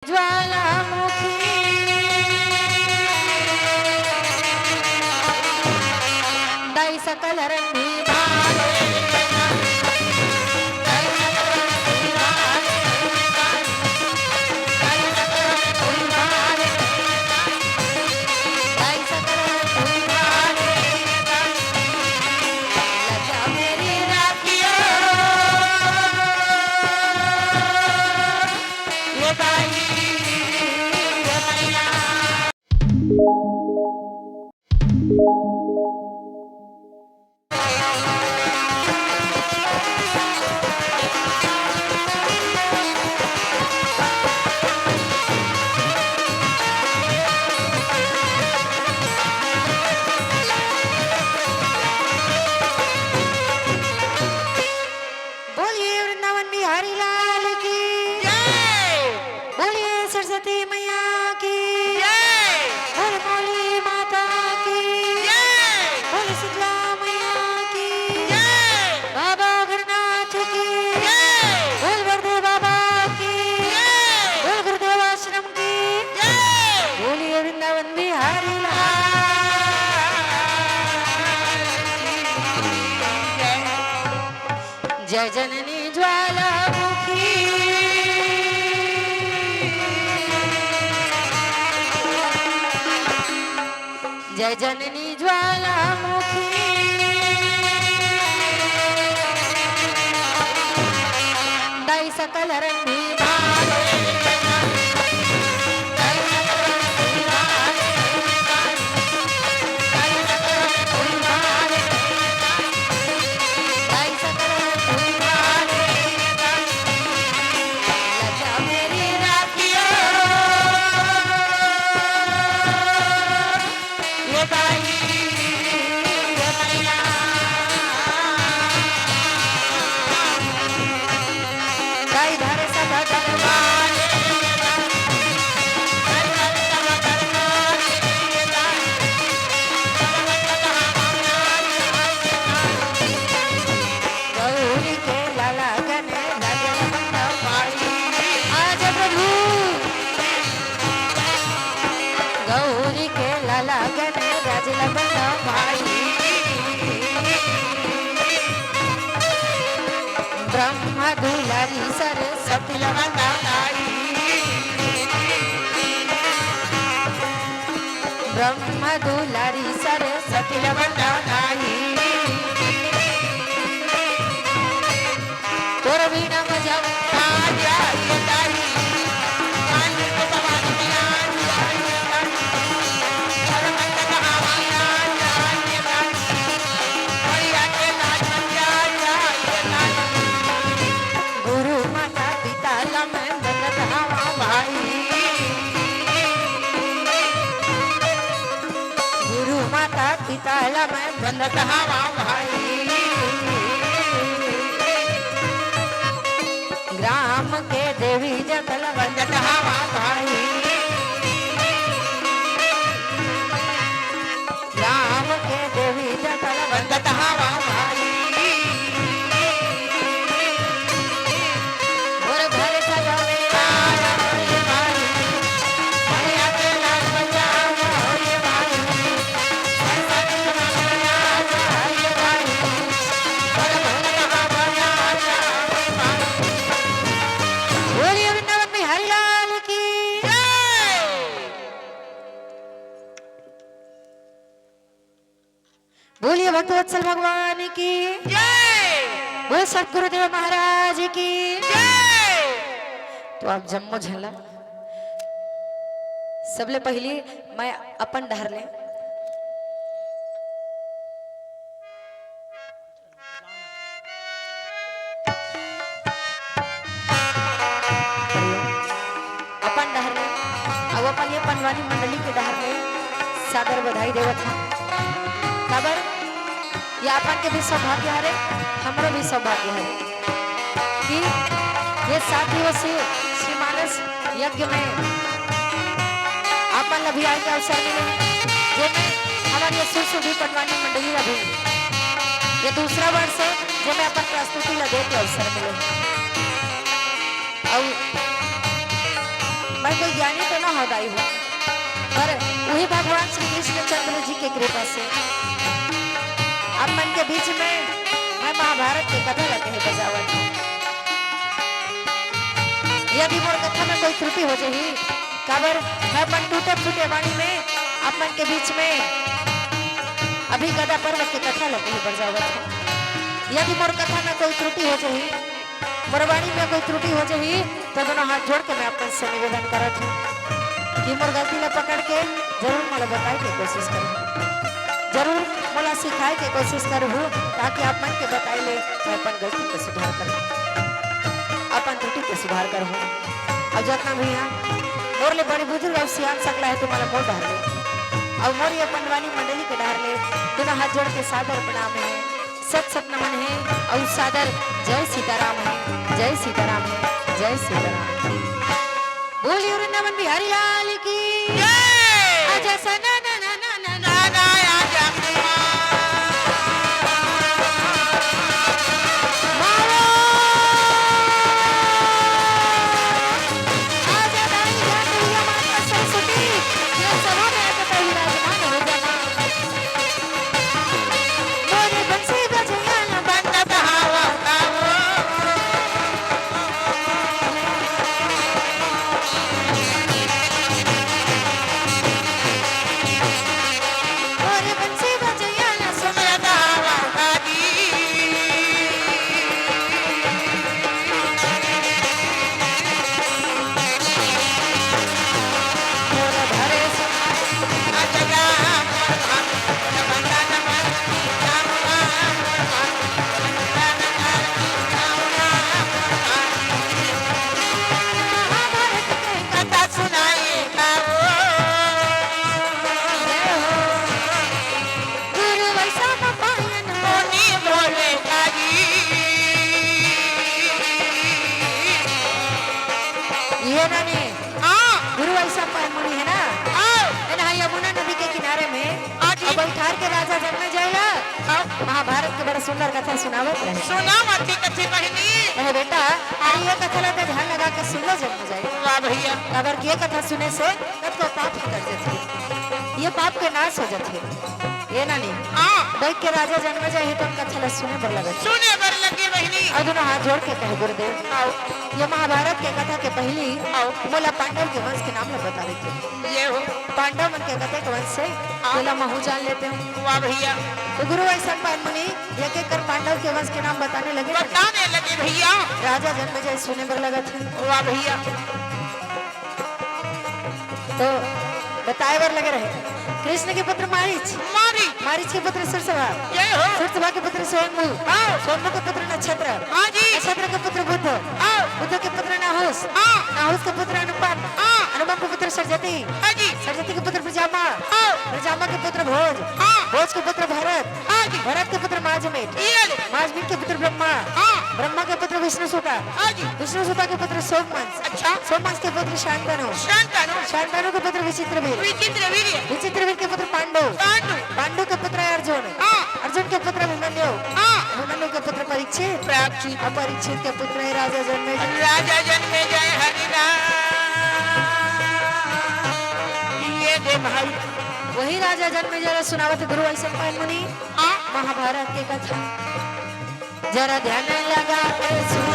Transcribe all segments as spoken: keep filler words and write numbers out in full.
ज्वालामुखी। दाई सकल हरण भी भाले। बोलिए वृंदावन बिहारी लाल की। जय। बोलिए सरस्वती मैया की। जय। बोल मौली माता की। जय। बोल शीतला मैया की। जय। बाबा घरनाथ की। जय। बोल गुरुदेव बाबा की। जय। बोल गुरुदेव आश्रम की। जय। बोलिए वृंदावन बिहारी लाल। जय जननी ज्वालामुखी। जय जननी ज्वालामुखी। दाई सकल हरण भी भाले। गौरी के लाला गने रजल बंधव भाई। आजा प्रभु। गौरी के लाला गने रजल बंधव भाई। ब्रह्मा दुलारी सरस्वती लवंदा आई। ब्रह्मा दुलारी सरस्वती लवंदा आई। तोर बिना मजा आ जाई ताई। पानी के सवारी में आ जाई ताई। और मत कहावा आ जाई ताई। भैया के नाच बन जाई ताई। गुरु माता पिता ला मैं बंदत हवा भाई। गुरु माता पिता ला मैं बंदत हवा भाई। ग्राम के देवी जगल बंदत हवा भाई। ग्राम के देवी जगल बंदत हवा भाई। मोर घर सजवे आया रे भाई। भैया के नाच बजाओ रे भाई। सरस्वती माँ आया रे भाई। बोल भोले बाबा आया रे भाई। बोलिए वृंदावन बिहारी लाल की जय। बोलिए भक्तवत्सल भगवान की जय। बोल सतगुरुदेव महाराज की जय। तो आप जम्मो झन ला सबले पहिली मैं अपन डहर ले अपन डहर ले अउ अपन ये पंडवानी मंडली के डहर ले सादर बधाई देवत हन। काबर ये अपन के भी सौभाग्य हरे, हमरो भी सौभाग्य हरे कि ये सात दिवसीय श्री मानस यज्ञ में अपन ला भी आए के अवसर मिले हे, जेमे हमर ये सुरसुरभि पंडवानी मंडली ला भी ये दूसरा वर्ष हे, जेमे अपन प्रस्तुति ला दे के अवसर मिले हे। अउ कोई ज्ञानी तो ना हो दाई हो, पर वही भगवान श्री कृष्णचंद्र जी के कृपा से आप मन के बीच में मैं महाभारत के कथा ला कहे बजावत हूँ। यदि मोर कथा में कोई त्रुटि हो जाही, काबर मैं अपन टूटे फूटे वाणी में आप मन के बीच में अभिज्ञा पर्व के कथा ला कहे बजावत हूँ। यदि मोर कथा में कोई त्रुटि हो जाही, मोर वाणी में कोई त्रुटि हो जाही, तो दोनों हाथ जोड़ के मैं अपन से निवेदन करत हूँ कि मोर गलती ला पकड़ के जरूर मोला बताए के कोशिश करहू, जरूर मोला सिखाए के कोशिश करहू, ताकि आप मन के बताए ले मैं अपन गलती के सुधार करहू, अपन त्रुटि के सुधार करहू। अउ जतना भी यहाँ मोर ले बड़े बुजुर्ग अउ सियान सकला हे, तुम्हारा मोर डहर ले, अउ मोर ये पंडवानी मंडली के डहर ले दोनों हाथ जोड़ के सादर प्रणाम हे, सत सत नमन हे, अउ सादर जय सीताराम हे, जय सीताराम हे, जय सीताराम हे। बोलिए वृंदावन बिहारी लाल की। जय। आजा सना ना ना ना ना ना। ना ना आजा। मारो। आजा दाई जान दुर्गा माता सरस्वती, ये सभा में आके विराजमान हो जा माँ। मोरे बंसी बजैया ना बंद बहावा गावो। मोरे बंसी बजैया ना सुन गावा गादी। ये ना ने, हाँ। गुरु वैशंपायन मुनि हे ना, हाँ। ये ना यमुना नदी के किनारे में, हाँ जी। अब बैठार के राजा जनमेजय ला, हाँ। महाभारत के बड़ा सुंदर कथा सुनावत रहे। सुनावत थी कथी बहिनी। कहे बेटा, अरे ये कथा ला तो ध्यान लगा के सुन लो जनमेजय। वाह भैया। काबर कि ये कथा सुने से कतको पाप निकल जाथे, ये पाप के नाश हो जाथे। ए नानी, हाँ। बइठ के राजा जनमेजय हे तो कथा ला सुने बर लगत हे। सुने बर लगे बहिनी। अउ दोनों हाथ जोड़ के कहे गुरुदेव, आओ। ये महाभारत के कथा के पहिली आओ। मोला पांडव के वंश के नाम ला बता देते। ये हो। पांडव मन के कतेक वंश हे, हाँ। तेला महू जान लेते हो। वाह भैया। तो गुरु वैशंपायन मुनि एक एक कर पांडव के वंश के नाम बताने लगे। बताने लगे भैया। राजा जनमेजय सुने बर लगत हे। वाह भैया। तो बताए बर लगे रहे। कृष्ण के पुत्र मारीच, मारीच। मारीच के पुत्र सुरसभा, जय हो। सुरसभा के पुत्र सोमू, हाँ। सोमू के पुत्र नक्षत्र, हाँ जी। नक्षत्र के पुत्र बुध, हाँ। बुध के पुत्र नाहुस, हाँ। नाहुस के पुत्र अनुपम, हाँ। अनुपम के पुत्र सरजती, हाँ जी। सरजती के पुत्र प्रजामा, हाँ। प्रजामा के पुत्र भोज, हाँ। भोज के पुत्र भरत, हाँ जी। भरत के पुत्र माजमेट, ये ले। माजमेट के पुत्र ब्रह्मा, हाँ। ब्रह्मा के पुत्र विष्णु सुता, हाँ जी। विष्णु सुता के पुत्र सोमवंश, अच्छा। सोमवंश के पुत्र शांतनु, शांतनु। शांतनु के पुत्र विचित्रवीर, विचित्रवीर। विचित्रवीर के पुत्र पांडु, पांडु। पांडु के पुत्र अर्जुन, हाँ। अर्जुन के पुत्र अभिमन्यु, हाँ। अभिमन्यु के पुत्र परीक्षित, परीक्षित। अउ परीक्षित के पुत्र हे राजा जनमेजय। राजा जनमेजय हरि राम। ये दे भाई। वही राजा जनमेजय ला सुनावत गुरु वैशंपायन मुनि। हाँ। महाभारत के कथा जरा ध्यान लगा के सुन।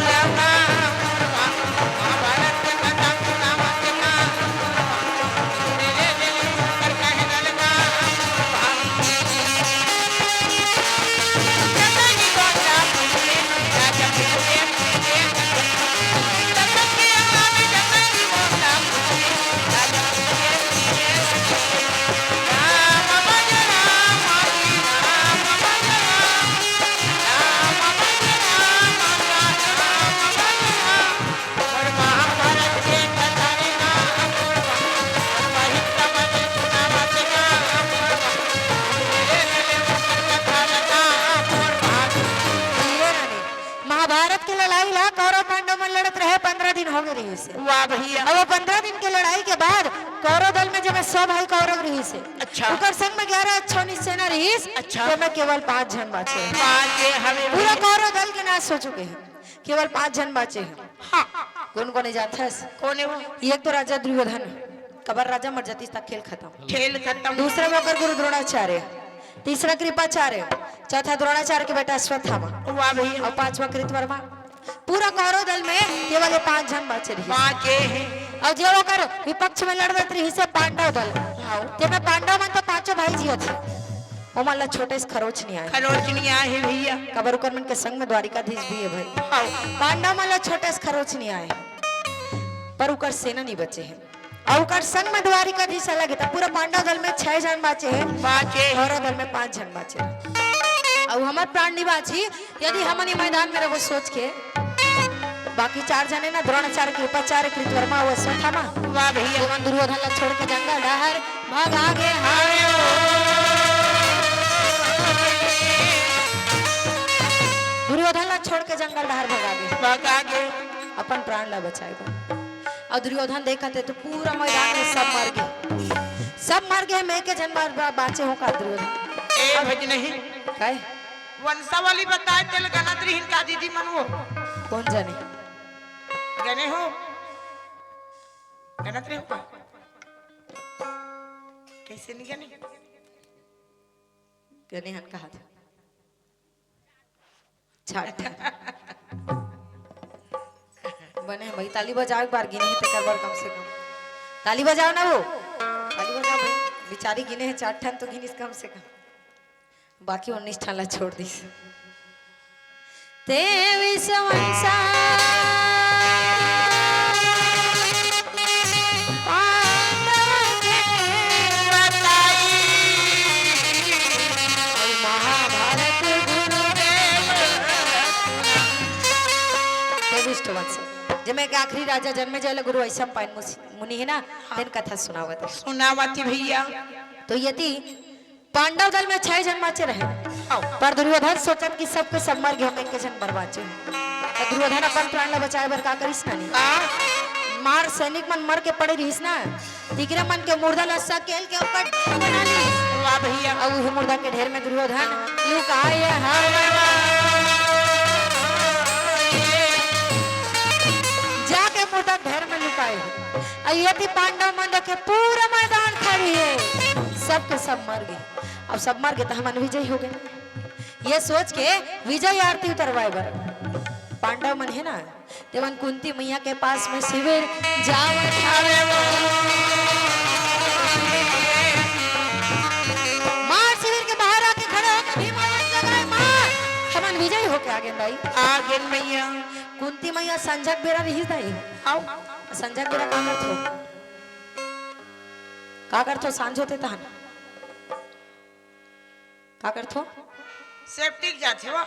महाभारत के लड़ाई ला कौरव पांडव मन लड़त रहे, पंद्रह दिन हो गए रहिस हे। वाह भैया। अब वो पंद्रह दिन के लड़ाई के बाद कौरव दल में जब सौ भाई कौरव रहिस हे, अच्छा। ओकर संग में ग्यारह अक्षौनी सेना रहिस, अच्छा। जेमे केवल पांच झन बाचे। पांच हवे पूरा भैया। कौरव दल के नाश हो चुके हे, केवल पांच झन बाचे हे। हाँ। कोन कोन हे जानथस? कोन हे वो? एक तो राजा दुर्योधन, काबर राजा मर जातिस त खेल खतम। खेल खतम। दूसरा में ओकर गुरु द्रोणाचार्य, तीसरा कृपाचार्य, चौथा द्रोणाचार्य के बेटा अश्वत्थामा। वाह भैया। अउ पांचवा कृतवर्मा। पूरा कौरव दल में केवल ये पांच झन बाचे रहिस। बाचे हे। अउ जे ओकर विपक्ष में लड़त रहिस हे पांडव दल, हाँ। तेमे पांडव मन तो पांचों भाई जियत हे। ओमन ला छोटे से खरोच नइ आय। खरोच नइ आय हे भैया। काबर ओकर मन के संग में द्वारिकाधीश भी हे भाई। हाँ। पांडव मन ला छोटे से खरोच नइ आय हे, पर ओकर सेना नइ बचे हे। अउ ओकर संग में द्वारिकाधीश अलग हे, त पूरा पांडव दल में छह झन बाचे हे। बाचे। कौरव दल में पांच झन बाचे हे। अउ हमर प्राण नइ बाचही, यदि हमन ये मैदान में रहिबो सोच के, बाकी चार झन हे ना, द्रोणाचार्य, कृपाचार्य, कृतवर्मा अउ अश्वत्थामा। वाह भैया। जेमन दुर्योधन ला छोड़ के जंगल डहर भगा गे हवे। दुर्योधन ला छोड़ के जंगल डहर भगा गे। भगा गे। अपन प्राण ला बचाए बर। अउ दुर्योधन देखत हे त पूरा मैदान में सब मर गे। सब मर गे, मैं एके झन बा-, बा-, बाचे हों का दुर्योधन? ए भज नहीं। काय? वंशावली बताए तेला गनत रिहिन का दीदी मन वो? कोन जाने? गने हो? गनत रिहिन का? कइसे नइ गने? गने हन कहा था। छाट। बने हे भाई, ताली बजाओ एक बार, गिने हे तेकर बर कम से कम। ताली बजाओ ना वो। ताली बजाओ भाई। बिचारी गिने हे चार ठन तो गिनिस कम से कम। बाकी उन्नीस ठन ला छोड़ दिस। तेवीस वंशा पांडव के बताई। महाभारत गुरुदेव। तेवीस ठो वंश। जेमे के आखिरी राजा जनमेजय ल गुरु वैशंपायन मुस-, मुनि हे ना, तेन कथा सुनावत हे। सुनावत हे भैया। तो यदि पांडव दल में छह झन बाचे रहे, हाँ। पर दुर्योधन सोचत कि सबके सब मर गे, हम एके झन बर बाचे। त दुर्योधन अपन प्राण ल बचाए बर का करिस नानी? हाँ। मार सैनिक मन मर के पड़े रहिस ना, तिकरे मन के मुर्दा ल सकेल के ओकर ढेर बना लिस। वाह भैया। अउ उही मुर्दा के ढेर में दुर्योधन लुकाए हवे। जाके मुर्दा के ढेर में लुकाए हे। अउ ये ती पांडव मन देखे पूरा मैदान खाली हे, सबके सब मर गे। अब सब मर गे त हमन विजयी हो गे। ये सोच के विजय आरती उतरवाए बर पांडव मन हे ना, तेमन कुंती मैया के पास में शिविर जावत हवे वो। मार शिविर के बाहर आके खड़े होके भीम आवाज लगाए, "मार, हमन विजयी होके आ गेन दाई।" आ गेन मैया। कुंती मैया संझा के बेरा रिहिस दाई। आओ। संझा के बेरा का करथो? का करथो? सांझ होथे तहन का करथो? सेप्टिक जाथे वो।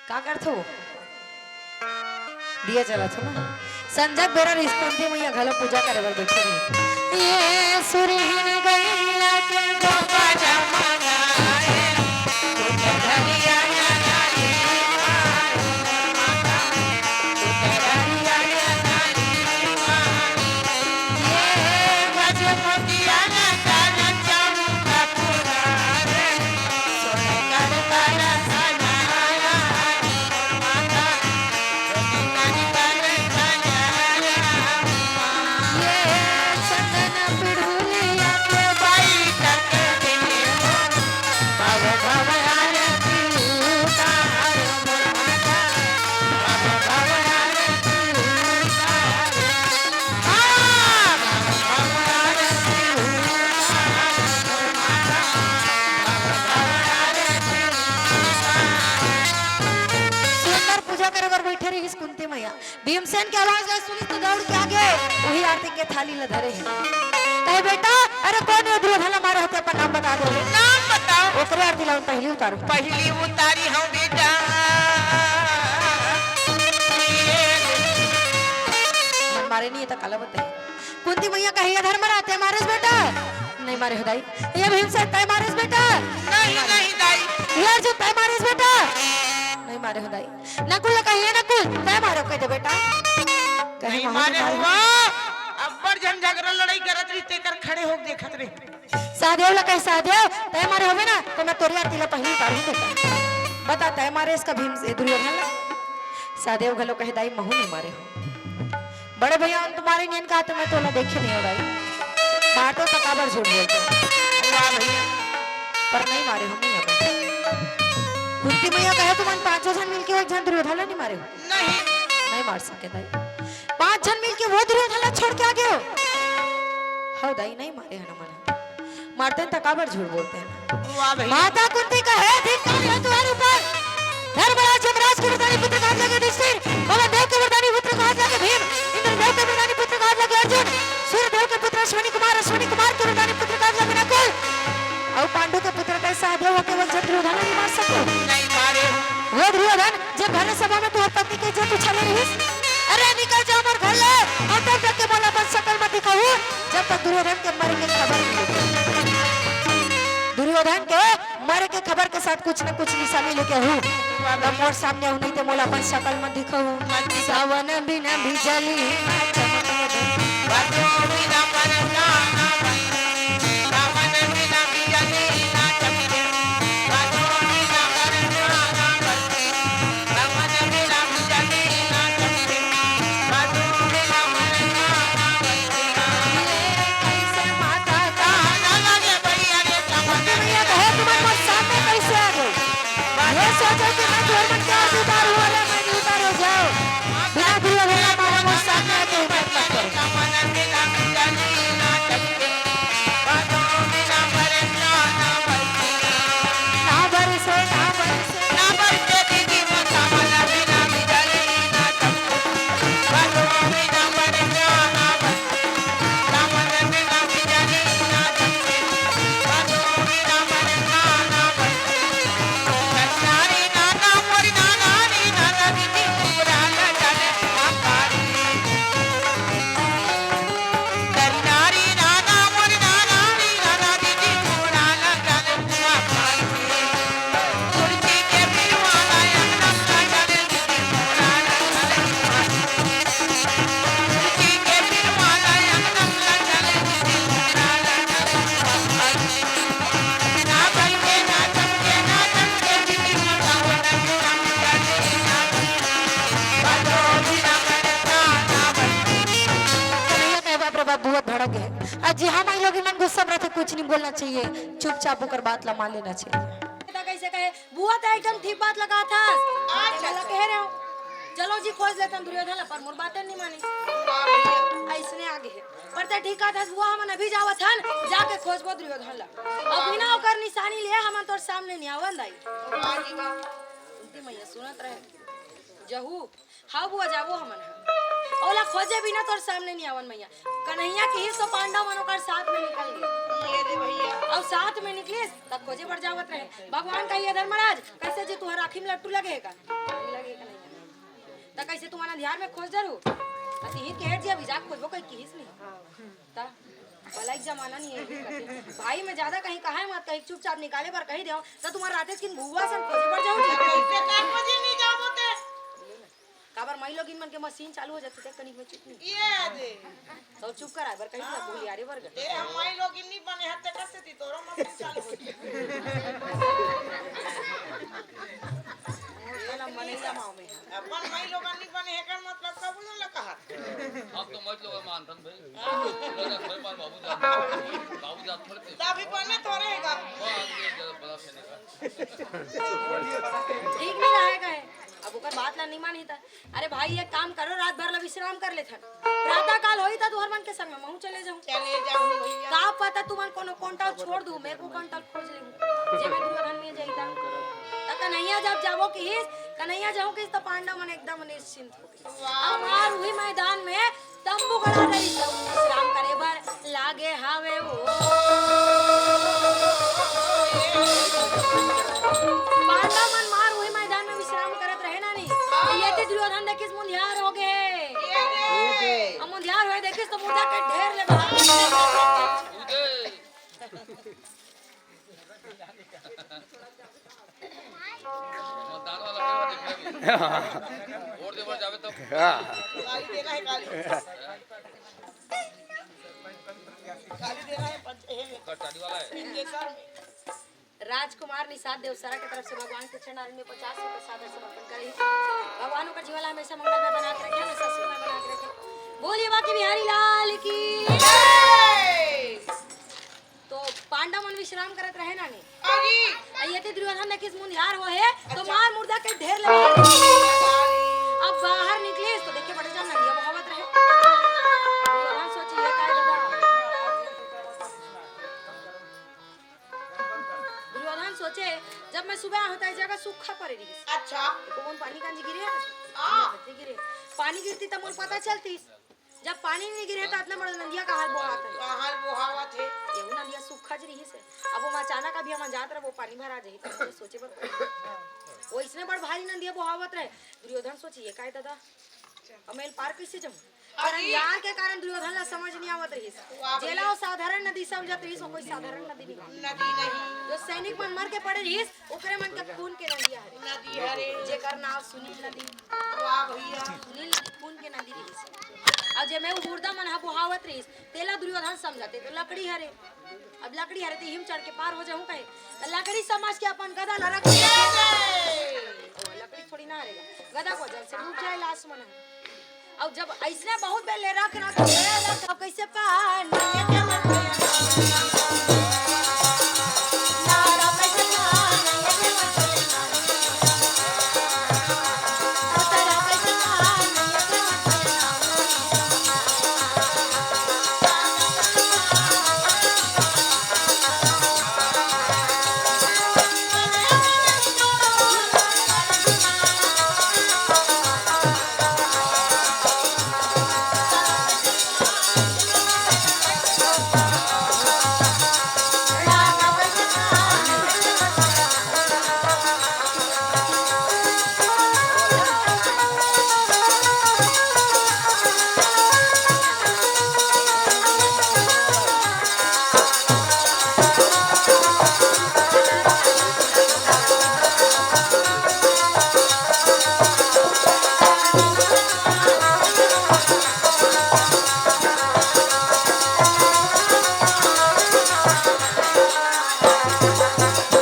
का करथो? दिया जलाथो ना। संझा के बेरा रिहिस, कुंती मैया घलो पूजा करे बर बइठे रहिस। ये सुरहीन गैया के गोबर जमाना है, कुछ धनिया ना डाली। सुंदर पूजा करे बर बइठे रहिस कुंती मैया। भीमसेन के आवाज ला सुनिस त दौड़ के आगे उही आरती के थाली ला धरे हे। कहे, "बेटा, अरे कोन हे दुर्योधन ला मारे होते, अपन नाम बता दे।" नाम बताओ। ओकरे आरती ला पहिली उतारो। पहिली उतारी हूँ बेटा। मन मारे नहीं हे त काला बताई। कुंती मैया कहे, "ये धर्मराज तैं मारेस बेटा?" "नहीं मारे हो दाई।" "ये भीमसेन तैं मारेस बेटा?" "नहीं, नहीं दाई।" "ये अर्जुन तैं मारेस बेटा?" "नहीं मारे हो दाई।" नकुल कहे, "ये नकुल तैं मारे हो कहि दे बेटा।" कहे, "नहीं मारे हो।" अब्बड़ झन झगरा लड़ाई करत रही, तेकर खड़े होके देखत रही। सहदेव ला कहे, "सहदेव, तैं मारे होबे ना, त मैं तोरे आरती ला पहिली उतारहूँ बेटा। बता, तैं मारेस का भीम से दुर्योधन ला?" सहदेव घलो कहे, "दाई, महूं नइ मारे हों।" बड़े भैया, हम तुम्हारे नियन का तो मैं तोला देखे नइ हों दाई। मारते त काबर झूठ बोलते हो? वाह भैया। पर नइ मारे हों, नइ मारे। कुंती मैया कहे, "तुमन पांचों झन मिलके एक झन दुर्योधन ला नइ मारे हो?" नहीं। नइ मार सके दाई। पांच झन मिलके वो दुर्योधन ला छोड़ के आ गे हो। हव दाई, नइ मारे हन हमन। मारते त काबर झूठ बोलते हैं? वाह भैया। माता कुंती कहे, "धिक्कार है तुम्हारे ऊपर। धर्मराज यमराज के वरदानी पुत्र कहात लगे युधिष्ठिर, पवन देव के वरदानी पुत्र कहात लगे भीम, इंद्रदेव के वरदानी पुत्र कहात लगे अर्जुन, सूर्यदेव के पुत्र अश्विनी कुमार, अश्विनी कुमार के वरदानी पुत्र कहात लगे नकुल, अउ पांडु के पुत्र कहे सहदेव होके वो दुर्योधन ला नइ मार सके।" नइ मारे हों। वो दुर्योधन, जब भरे सभा में तुंहर पत्नी के इज्जत उछाले रहिस, "अरे निकल जा मोर घर ले, अउ तब तक के मोला अपन सकल मत दिखाहू, जब तक दुर्योधन के मरे के खबर नइ लेके।" दुर्योधन के मरे के खबर के साथ कुछ न कुछ निशानी लेके आहू, तब मोर सामने आहू, नइ ते मोला अपन सकल मत दिखाहू। सावन बिना बिजली ना चमके। ये सोचो कि मैं तुंहर मन के आरती उतारू, अरे मैं नइ उतारूं, जाव। बिना दुर्योधन ला मारे मोर सामने आके उतार मत करो। ना बरसे, ना बरसे। कन्हैया कहे, "बाप रे बाप, बुआ भड़क गे।" अउ जी हाँ, माई लोगिन मन गुस्सा में रहिथे, कुछ नहीं बोलना चाहिए, चुपचाप ओकर बात ला मान लेना चाहिए। त कइसे कहे, "बुआ, त एकदम ठीक बात लगा था।" अच्छा, कहे रहे हो, "चलो जी, खोज लेथन दुर्योधन ला," पर मोर बातें नहीं मानी। अइसने आगे हे। पर ते ठीक कहत हस बुआ, हमन अभी जावत हन, जाके खोजबो दुर्योधन ला। अउ बिना ओकर निशानी ले हमन तोर सामने नइ आवन दाई। वाह जी वाह। कुंती मैया सुनत रहे। जहू, हाँ बुआ, जाबो हमन ह। ओला खोजे बिना तोर सामने नइ आवन मैया। कन्हैया किहिस त पांडव मन ओकर साथ में निकल गे। ये रे भैया। अउ साथ में निकलिस, त खोजे बर जावत रहे। भगवान कहिस, "धर्मराज, कइसे जी तुंहर आँखी में लट्टू लगे हे का?" लगे कन्हैया। त कइसे तुमन अंधियार में खोज डरहू? अति ही कहे जी, अभी जा खोजबो कहि किहिस नहीं। त भलाई के जमाना नहीं हे। भाई में ज्यादा कहीं कहाय मत, कहीं चुपचाप निकाले बर कहि देव, त तुमन रातेच किन भुआ सन खोजे बर जाहू जी। कइसे का खोजे नहीं जाबो ते? काबर माई लोगिन मन के मशीन चालू हो जाथे, ते कनिक में चुप नहीं। ये दे। त चुप कराय बर कहि देव, भूलियारे बर गे। ते हम माई लोगिन नहीं बने हन, तेकर सेती तोरो मशीन चालू हो जाथे। अपन माई लोगन नहीं बने हे, एकर मतलब सब उन्हों ला कहा। हम तो मत लोग मानथन भाई। लगा थोड़े मार बाबू जात, बाबू जात थोड़े थे। तभी बने थोड़े हे का। बड़ा फैन हे का। ठीक नहीं रहे का हे। अब ओकर बात ला नहीं मानी त, अरे भाई, एक काम करो, रात भर ला विश्राम कर लेथन। प्रातः काल होही त तुहर मन के संग में महूं चले जाहूं। चले जाहूं भैया। का पता तुमन कोनो कंटाल छोड़ दू, मैं को कंटाल खोज लेहूं। जे मैं दुर्योधन में जाई त। त कन्हैया जब जाबो किहिस, कन्हैया जाहूं किहिस त पांडव मन एकदम निश्चिंत हो। वाह। अब हर उही मैदान में तंबू गड़ा रही, त विश्राम करे बर लागे हावे ओ। पांडव मन मार उही मैदान में विश्राम करत रहे ना नी। हाँ। ये ते दुर्योधन देखिस मुंधियार हो गे। ये रे। अब मुंधियार होए देखिस त मुंधा के ढेर ले बहा। मतदान वाला कहाँ देख रहे हैं? वोट देवे जावे तब। हाँ। गाली देना है, गाली। गाली देना है, पंच-, हे, कटारी वाला है। सिंहेश्वर में। राजकुमार निषाद देवसरा के तरफ से भगवान के चरण आरंभ में पचास रुपए सादर समर्पण करे। भगवान ओकर जीवन ला हमेशा मंगलमय बना के रखे, हमेशा सुखमय बना के रखे। बोलिए बांके बिहारी लाल की। तो पांडव मन विश्राम करत रहे ना ने। अरे। आ ये ते दुर्योधन ने किस मुंधियार हो हे, तो अच्छा। मार मुर्दा के ढेर लगा। अब बाहर निकले तो देखे बड़े जान नंदिया बहावत रहे। दुर्योधन सोचे, "ये काय दादा?" दुर्योधन सोचे, "जब मैं सुबह होता है जगह सूखा पड़े रही।" अच्छा। तो कौन पानी कांजी गिरे? हाँ। गिरे। पानी गिरती तो मोर पता चलती। जब पानी नहीं गिरे तो इतना बड़ा नंदिया कहाँ बोहात है? कहाँ बोहावत है? यहू नंदिया सूखा ज रही से। अब वो अचानक अभी हम जात रहे, वो पानी भरा जाही, तो मुझे सोचे बर पड़े। वो इसने बड़ भारी नंदिया बोहावत रहे। दुर्योधन सोचिए, "काय दादा, अब मैं पार कैसे जाऊँ?" पर अरे! अनजान के कारण दुर्योधन ला समझ नहीं आवत रही। वाह जेला भैया। वो साधारण नदी समझत रही, वो कोई साधारण नदी नहीं। नदी नहीं। जो सैनिक मन मर के पड़े रही, ओकरे मन के खून के नदिया हरे। नदी हरे। जेकर नाम सुनील नदी। वाह भैया। सुनील नदी खून के नदी रहिस। अउ जेमे उ मुर्दा मन ह बोहावत रहिस, तेला दुर्योधन समझत हे, तो लकड़ी हरे। अब लकड़ी हरे, तो इही म चढ़ के पार हो जाहूं कहे। त लकड़ी समझ के अपन गदा ल रख दिया। ओ, लकड़ी थोड़ी ना हरे, गदा को जल से डूब जाए लाश मन ह। अउ जब अइसने बहुत बेर ले रख, रख, ले रख, अब कइसे पार नहीं है,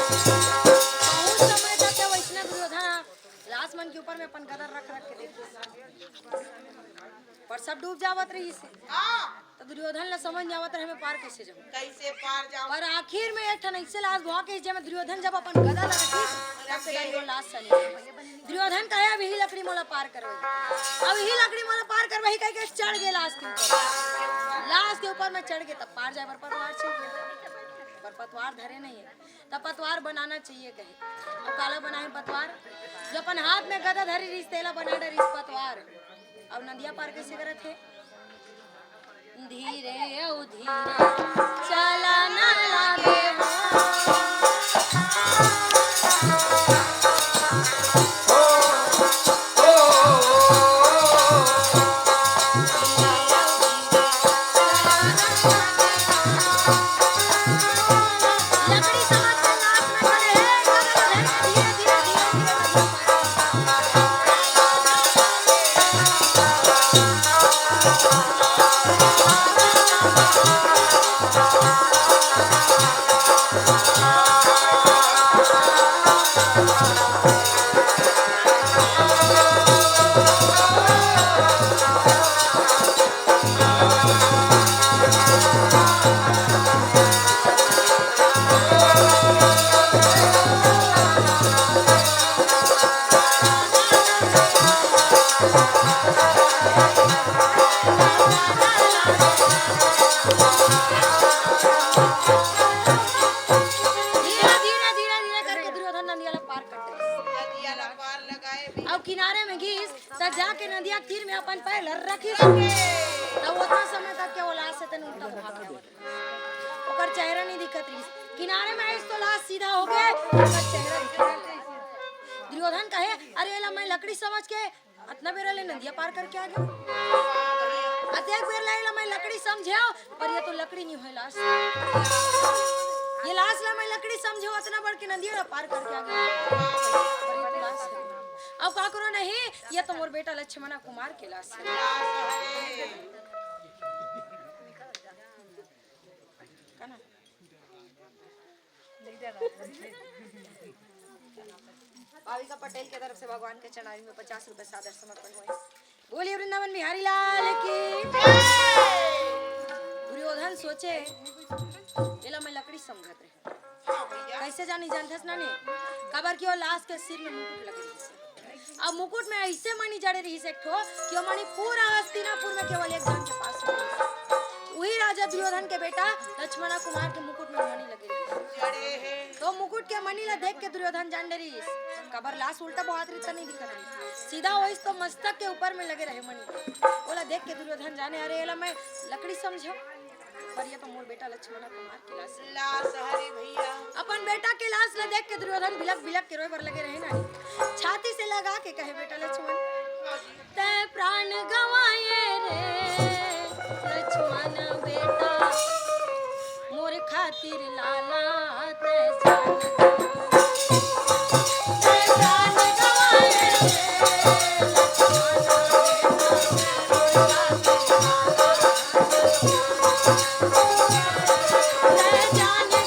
बहुत समय तक के वैसने दुर्योधन लाश मन के ऊपर में अपन गदा रख रख के देखिस, पर सब डूब जावत रहिस। हाँ। तो दुर्योधन ला समझ नहीं आवत रहे, मैं पार कैसे जाऊं? कैसे पार जाऊं? पर आखिर में एक ठन ऐसे लाश बोहा के, जेमे दुर्योधन जब अपन गदा ला रखिस, तब से रखे। वो लाश चले। दुर्योधन कहे, "अब यही लकड़ी मोला पार करवाही, अब यही लकड़ी मोला पार करवाही," कह के चढ़ गए लाश के ऊपर। लाश के ऊपर में चढ़ गए, तब पार जाए बर पतवार चाहिए, पर पतवार धरे नहीं है। त पतवार बनाना चाहिए कहे। अब काला बनाए पतवार? जो अपन हाथ में गदा धरी रहिस, तेला बना डरिस पतवार। अब नदिया पार कैसे करत हे? धीरे ओ धीरे चलना लागे हो। धीरे, धीरे, धीरे, धीरे करके दुर्योधन नदिया ला पार कर दे। नदिया ला पार लगाए भी। अब किनारे में गिस, त जाके नदिया के तीर में अपन पैर ल रखिस। त ओतना समय तक के वो लाश से तन उल्टा मुहा गया। ओकर चेहरा नहीं दिखत रहिस। किनारे में आइस तो लाश सीधा हो गए, ओकर चेहरा दिखत रहिस। दुर्योधन कहे, "अरे, एला मैं लकड़ी समझ के अतना बेरा ले नदिया पार करके आ गया। अतेक बेर ले एला मैं लकड़ी समझेव, पर ये तो लकड़ी नहीं होय लाश। ये लाश ला मैं लकड़ी समझेव, अतना बड़ के नदिया ला पार करके आ गया। पर ये तो लाश है। अब का करो नहीं, ये तो मोर बेटा लक्ष्मणा कुमार के लाश है।" का ना? भाविका पटेल के तरफ से भगवान के चढ़ाई में पचास रुपए सादर समर्पण होए। बोलिए वृंदावन बिहारी लाल की। दुर्योधन सोचे, "एला मैं लकड़ी समझत रहे।" हाँ भैया। कैसे जानी जानथस नानी? काबर कि वो लाश के सिर में मुकुट लगे रहिस। अब मुकुट में ऐसे मणि जड़े रहिस एक ठो कि वो मणि पूरा हस्तिनापुर में केवल एक जन के पास में रहिस। वही राजा दुर्योधन के बेटा लक्ष्मणा कुमार के मुकुट में मणि लगे रहिस। जड़े हे। तो मुकुट के मणि ला देख के दुर्योधन जान डरिस, काबर लाश उल्टा बोहात रहिस त नहीं दिखत रहिस। सीधा होइस तो मस्तक के ऊपर में लगे रहे मणि। ओला देख के दुर्योधन जाने, "अरे एला मैं लकड़ी समझेंव।" पर ये तो मोर बेटा लक्ष्मणा कुमार के लाश हे। लाश हरे भैया। अपन बेटा के लाश ला देख के दुर्योधन बिलक बिलक के रोए बर लगे रहे ना। छाती से लगा के कहे, "बेटा लक्ष्मण, तै प्राण गंवाए रे लक्ष्मण बेटा, मोर खातिर लाला तै जान गंवाए। तै प्राण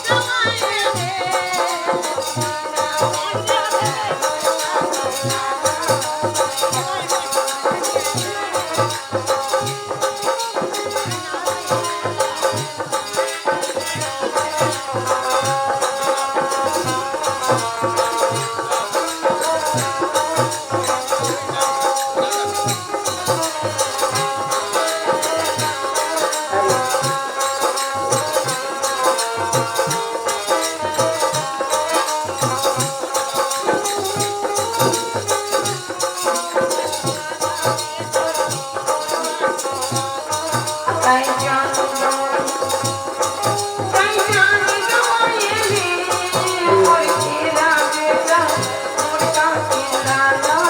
गंवाए रे लक्ष्मण बेटा, मोर खातिर लाला।"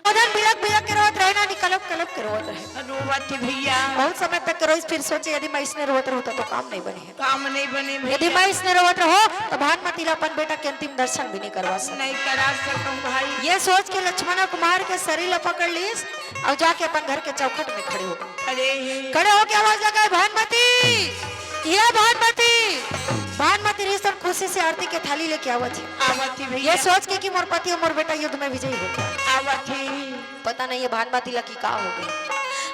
उधर बिलक बिलक के रोवत रहे ना, नी कलप कलप के रोवत रहे। रोवत भैया। बहुत समय तक के रोइस, फिर सोचे, "यदि मैं इसने रोवत रहूं तो, तो काम नहीं बने।" काम नहीं बने भैया। यदि मैं इसने रोवत रहूं तो भानुमति ला अपन बेटा के अंतिम दर्शन भी नहीं करवा सकूं। नहीं करा सकूं भाई। ये सोच के लक्ष्मणा कुमार के शरीर ला पकड़ लीस और जाके अपन घर के चौखट में खड़े हो गए। अरे। खड़े होके आवाज लगाए, "भानुमति, ये भानुमति।" भानुमति रहिस तब खुशी से आरती के थाली लेके आवत हे। आवत हे भैया। ये सोच के कि मोर पति और मोर बेटा युद्ध में विजयी हो गया। आवत हे। पता नहीं ये भानुमति ला कि का हो गए।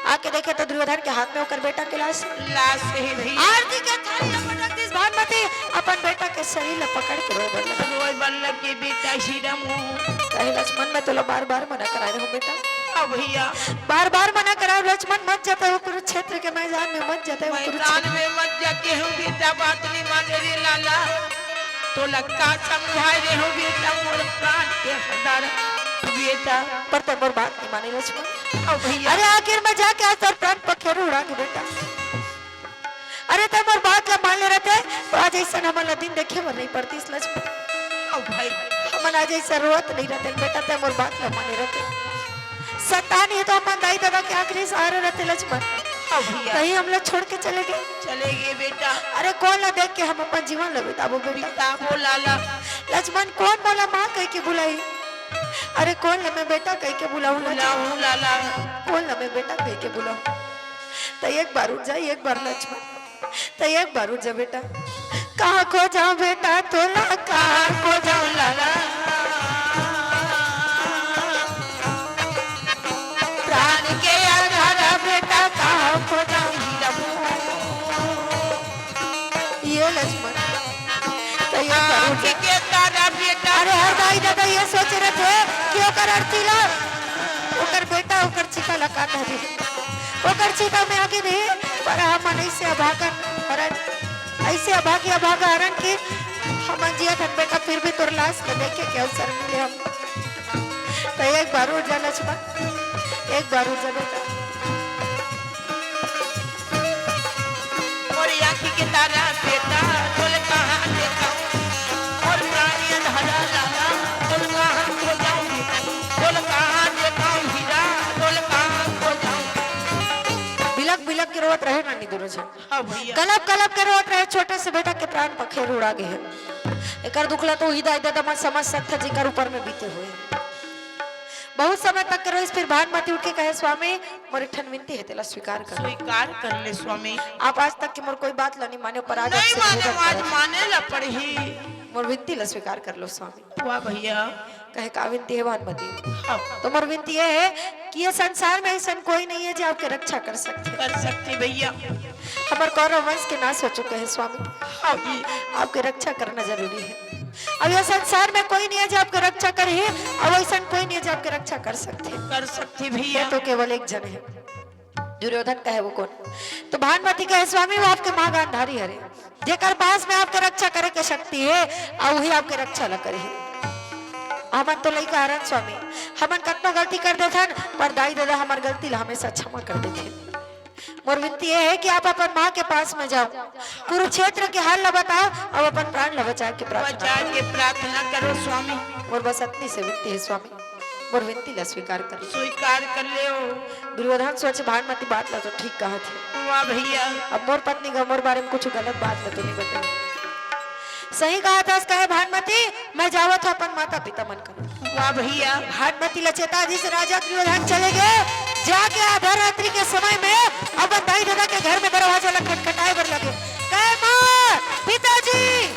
आके देखे तो दुर्योधन के हाथ में ओकर बेटा के लाश। लाश हे भैया। आरती के थाली ला पटक दिस भानुमति, अपन बेटा के शरीर ला पकड़ के रोए बर लगे। रोए बर लगे, "बेटा श्री राम हो।" कहे, "लक्ष्मण, मैं तोला बार बार मना कराए रहूं बेटा।" अब भैया। बार बार मना कराए, "लक्ष्मण मत जाते हो कुरुक्षेत्र के मैदान में, मत जाते हो मैदान कुरुक्षेत्र में मत जाते हो बेटा, बात नहीं माने रे लाला।" तोला का समझाए रहे हो बेटा, मोर प्राण के हदार बेटा। पर तै मोर बात नहीं माने लक्ष्मण। ओ भैया। अरे आखिर में जाके आज तोर प्राण पखेरु उड़ागे बेटा। अरे तै मोर बात ला मान ले रहते तो आज ऐसन हमन ला दिन देखे बर नहीं पड़तिस लक्ष्मण। ओ भाई। हमन आज ऐसा रोवत नहीं रहते बेटा, तै मोर बात ला माने रहते। संतान ही तो हमन दाई ददा के आखिरी सहारा रहते लक्ष्मण। ओ भैया। कहीं हम लोग छोड़ के चले गए। चले गए बेटा। अरे कोन ला देख के हम अपन जीवन ला बिताबो बेटा? बिताबो लाला। लक्ष्मण कोन मोला माँ कह के बुलाई? अरे कोन ला मैं बेटा कह के बुलाऊं लक्ष्मण? बुलाऊं लाला। कोन ला मैं बेटा कह के बुलाऊं? तो एक बार उठ जा, एक बार लक्ष्मण, तो एक बार उठ जा बेटा। कहाँ खोजाऊं बेटा तोला, कहाँ खोजाऊं लाला? प्राण के आधारा बेटा, कहाँ खोजाऊं हीरा मोर? ये लक्ष्मण, तो ये कहाँ करूँ के तारा बेटा? अरे हर दाई ददा ये सोच रहे थे कि ओकर अर्थी ला, ओकर बेटा, ओकर चिता ला का कह दी, ओकर चिता में आगे नहीं, पर हमन ऐसे अभागन हरन, ऐसे अभागी अभागा हरन कि हमन जियत हन बेटा, फिर भी तोर लाश के देखे के अवसर मिले हम। तो एक बार उठ जा लक्ष्मण, एक बार उठ जा बेटा। मोर आँखी के तारा बेटा, तोल कहाँ देखाऊं? मोर प्राणी अंधारा लाला, तोल कहाँ खोजाऊं? तोल कहाँ देखाऊं हीरा, तोल कहाँ खोजाऊं? बिलक बिलक के रोवत रहे नानी दोनों झन। हाँ भैया। कलप कलप के रोवत रहे, छोटे से बेटा के प्राण पखेरु उड़ा गे हे। एकर दुख ला तो उही दाई ददा मन समझ सकथे, जेकर ऊपर में बीते हुए। बहुत समय तक के रोइस, फिर भानुमति उठ के कहे, "स्वामी, मोर एक ठन विनती हे, तेला स्वीकार कर।" स्वीकार कर ले स्वामी। आप आज तक के मोर कोई बात ला नहीं माने, पर आज नहीं आपसे माने, निवेदन आज करत हँव। माने ला पड़ही। मोर विनती ला स्वीकार कर लो स्वामी। वाह भैया। कहे, "का विनती हे भानुमति?" हाँ। तो मोर विनती ये हे कि ये संसार में अइसन कोई नहीं हे जो आपके रक्षा कर सकथे। कर सकथे भैया। हमर कौरव वंश के नाश हो चुके हे स्वामी। हाँ जी। आपके रक्षा करना जरूरी हे। अब ये संसार में कोई नहीं हे जो आपके रक्षा करही, अउ अइसन कोई नहीं हे जो आपके रक्षा कर सकथे। कर सकथे भैया। हे तो केवल एक झन हे। दुर्योधन कहे, "वो कोन?" तो भानुमति कहे, "स्वामी, वो आपके माँ गांधारी हरे, जेकर पास में आपके रक्षा करे के शक्ति हे, अउ वही आपके रक्षा ला करही। हमन तो लइका हरन स्वामी, हमन कतनो गलती कर देथन, पर दाई ददा हमर गलती ला हमेशा क्षमा कर देथे। मोर विनती ये हे कि आप अपन माँ के पास में जाओ, कुरुक्षेत्र के हाल ला बताओ, अउ अपन प्राण ला बचाए के प्रार्थना बचाए के प्रार्थना करो स्वामी। मोर बस अतनी से विनती हे स्वामी।" मोर विनती ला स्वीकार कर। स्वीकार कर ले। दुर्योधन सोचे, "भानुमति बात ला तो ठीक कहत हे।" वाह भैया। अब मोर पत्नी का मोर बारे में कुछ गलत बात ला तो नहीं बताई। सही कहत हस, कहे, "भानुमति, मैं जावत हँव अपन माता पिता मन कर।" वाह भैया। भानुमति ला चेता दिस राजा दुर्योधन चले गे, जाके आधा रात्रि के समय में अपन दाई ददा के घर में दरवाजा ला खटखटाए बर लगे। कहे, "माँ, पिताजी।"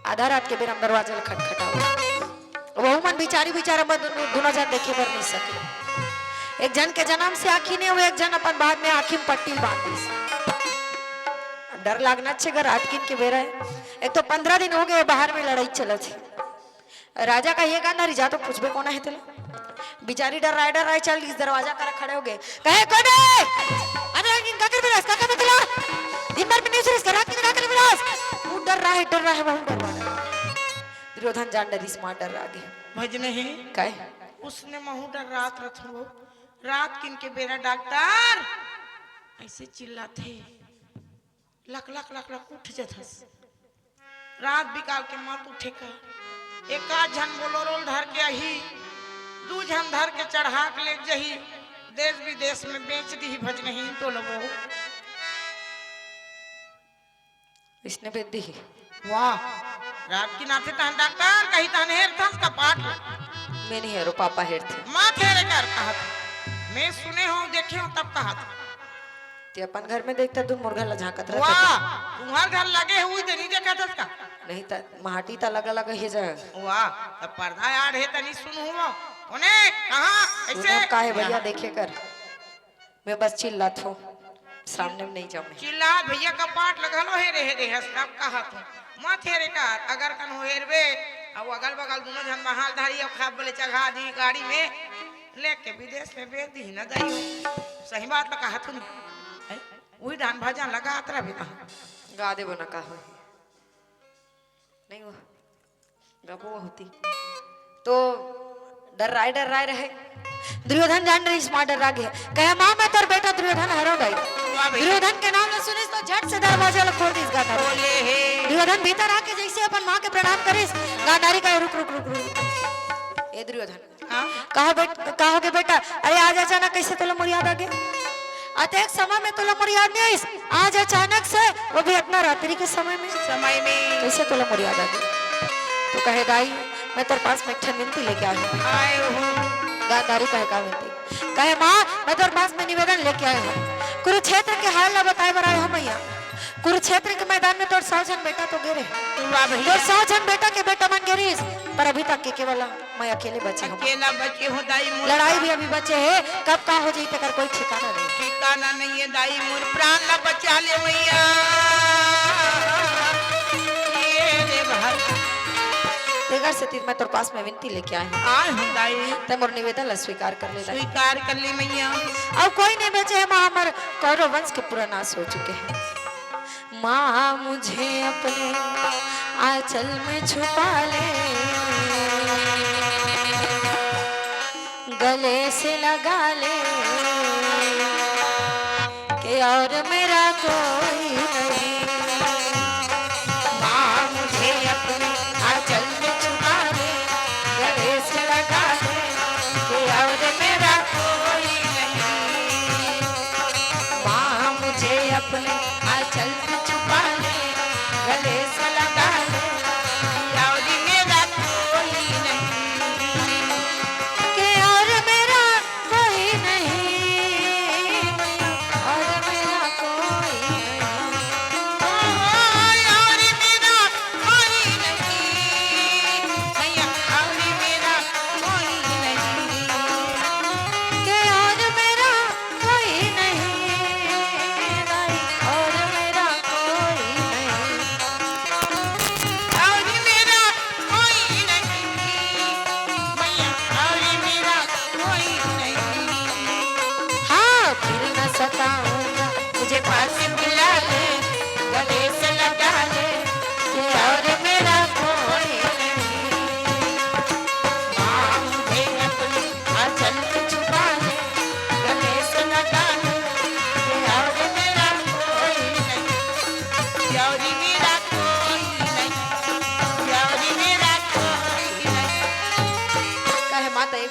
आधा रात के बेरा में दरवाजा ला खटखटावत। वहू मन बिचारी बिचारा मन दुनो, दुनो झन देखे बर नहीं सके। एक झन के जनम से आँखी नहीं हुए, एक झन अपन बाद में आँखी में पट्टी बांध दिस। डर लागना छे गा, रात किन के बेरा हे। एक तो पंद्रह दिन हो गे बाहर में लड़ाई चलत हे। राजा कहे, "गांधारी, जा तो पूछबे कोन हे तेला।" बिचारी डर्राय डर्राय चल दिस, दरवाजा करा खड़े हो गे। कहे, "कोन हे? अंदर आके का कर बेरा हस, का कर बेरा हस? दिन भर में नहीं सुरस कर, रात के का कर बेरा हस?" वो डर्राय डर्राय, वहू डर्राय। दुर्योधन जान डरिस, माँ डर्रा गे। भजनही। कहे? उसने महू डर्रात रथों। रात किन के बेरा डॉक्टर अइसे चिल्लाथे, लक लक लक लक उठ जथस। रात बिकाल के मत उठे कर। एकाध झन बोलोरो ल धर के आही, दू झन धर के चढ़ा के ले जही, देश विदेश में बेच दिही भजनहीन तो लगो। इसने बेच दिही। वाह, रात किन आथे तहन डॉक्टर कही तहन हेरथस कपाट ल। मैं नहीं हेरो, पापा हेरथे। मत हेरे कर कहत। मैं सुने हँव, देखे हँव तब कहत। ते अपन घर में देखता, तू मोर घर ला झांकत रहता। वाह, तुम्हर घर लगे हुई ते नहीं देखत हस का? नहीं त माटी त लगा लगा हे जगह। वाह, त पर्दा आड़ हे त नहीं सुनहूँ वो। कोने? कहाँ? कैसे? सुनब का हे भैया, देखे कर। मैं बस चिल्लात हँव, सामने में नहीं जाऊँ मैं। चिल्लात भैया कपाट ल घलो हेरे हेरे हस, तब कहत हँव। मत हेरे कर, अगर कन हो हेरबे, अउ अगल बगल दुनो झन बहाल धारी अउ खाब बोले चघा दी गाड़ी में। लेके विदेश में बेच दिही ना दाई हो। सही बात ल कहत हँव। हैं? उही डान भजन लगात रहिबे तहाँ। गा देबो ना का होही। नहीं हुआ। गबो होती। तो डर्राय डर्राय रहे। दुर्योधन जान डरिस, माँ डर्रा गे। कहे, "माँ, मैं तोर बेटा दुर्योधन हरँव दाई।" वाह भैया। दुर्योधन के नाम ल सुनिस तो झट से दरवाजा ल खोल दिस गांधारी। बोले हे। दुर्योधन भीतर आके जइसे अपन माँ के प्रणाम करिस, गांधारी कहे, "रुक, रुक, रुक, रुक।" ए दुर्योधन, हाँ? का हो बेट-, का हो गे बेटा? अरे आज अचानक कैसे तोला मोर याद आ गे? अतेक समय में तोला मोर याद नहीं आइस? आज अचानक से, वो भी अतना रात्रि के समय में? समय में। कैसे तोला मोर याद आ गे? तो कहे, "दाई, मैं तोर पास में एक ठन विनती लेके आए हँव।" आए हो। गांधारी कहे, "का विनती?" कहे, "माँ, मैं तोर पास में निवेदन लेके आए हँव। कुरुक्षेत्र के हाल ला बताए बर आए हँव मैया।" कुरुक्षेत्र के मैदान में तोर सौ झन बेटा तो गे रहे। वाह भैया। तोर सौ झन बेटा के बेटा मन गे रहिस, पर अभी तक के केवल मैं अकेले बचे हँव। अकेला बचे हँव दाई मोर। लड़ाई भी अभी बचे हे, कब का हो जाही तेकर कोई ठिकाना नहीं। ठिकाना नहीं हे दाई मोर, प्राण ला बचा ले मैया। ये रे भाई। तेकर सेती मैं तोर पास में विनती लेके आए हँव। आए हँव दाई। तैं मोर निवेदन ला स्वीकार कर ले दाई। स्वीकार कर ले मैया। अउ कोई नहीं बचे हे माँ, हमर कौरव वंश के पूरा नाश हो चुके हे। माँ मुझे अपने आंचल में छुपा ले, गले से लगा ले, कि और मेरा कोई नहीं। माँ मुझे अपने आंचल में छुपा ले, गले से लगा ले, कि और मेरा कोई नहीं। माँ मुझे अपने आंचल में छुपा ले, गले से लगा ले, कि और मेरा कोई नहीं। कि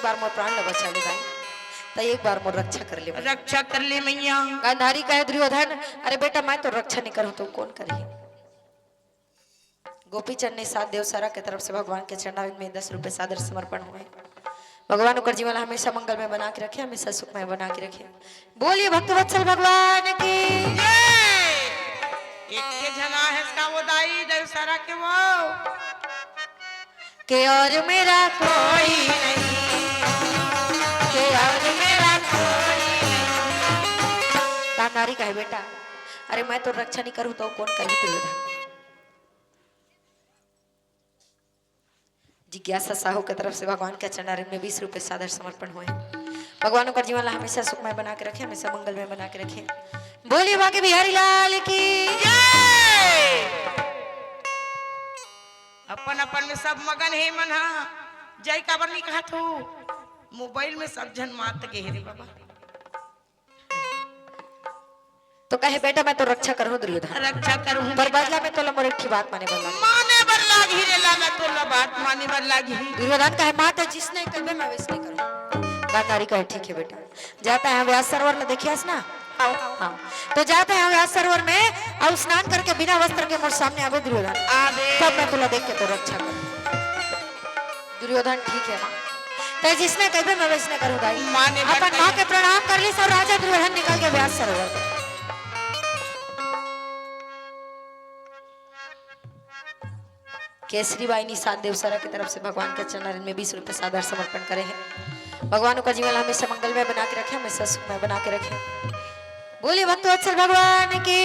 बार मोर प्राण ल बचा ले दाई, त एक बार मोर रक्षा कर ले मैया। रक्षा कर ले मैया। गांधारी कहे दुर्योधन, अरे बेटा, मैं तो रक्षा नहीं करूं तो कौन करही? गोपीचंद निषाद देवसरा के तरफ से भगवान के चरणारविंद में दस रुपए सादर समर्पण हुए। भगवान ओकर जीवन ला हमेशा मंगलमय बना के रखे, हमेशा सुखमय बना के रखे। बोलिए भक्तवत्सल भगवान की। जय। एक के जना है इसका वो दाई देवसरा के वो। के और मेरा कोई नहीं, के और मेरा कोई नहीं। गांधारी कहे बेटा, अरे मैं तो रक्षा नहीं करूं तो कौन करी दुर्योधन? जिज्ञासा साहू के तरफ से भगवान के चरणारविंद में बीस रुपए सादर समर्पण हुए। भगवान ओकर जीवन ला हमेशा सुखमय बना के रखे, हमेशा मंगलमय बना के रखे। बोलिए बांके बिहारी लाल की। जय। अपन अपन में सब मगन हे मन हा। जय काबर नहीं कहा तू? मोबाइल में सब झन मात गे हे रे बाबा। तो कहे बेटा, मैं तो रक्षा करूं दुर्योधन। रक्षा करूं। पर बदला में तोला मोर एक ठे बात माने बर लागही। माने बर लागही रे लाला, तोला बात माने बर लागही। दुर्योधन कहे माँ, तैं जिसने कहिबे मैं वैसने करूं। गांधारी कहे ठीक है बेटा। जात हंव व्यास सरोवर में, देखियास ना? हाँ। तो जात हंव व्यास सरोवर में अउ स्नान करके बिना वस्त्र के मोर सामने आबे दुर्योधन। आबे। तब मैं तोला देख के तोर रक्षा करूं। दुर्योधन ठीक है माँ, तैं जिसने कहिबे मैं वैसने करूं दाई। माने बर अपन माँ के प्रणाम कर लिस अउ राजा दुर्योधन निकल गे व्यास सरोवर। केसरी बाई निषाद देवसरा के तरफ से भगवान के चरणारविंद में बीस रुपए सादर समर्पण करे हे। भगवान ओकर जीवन ला हमेशा मंगलमय बना के रखे, हमेशा सुखमय बना के रखे। बोलिए भक्तवत्सल भगवान की।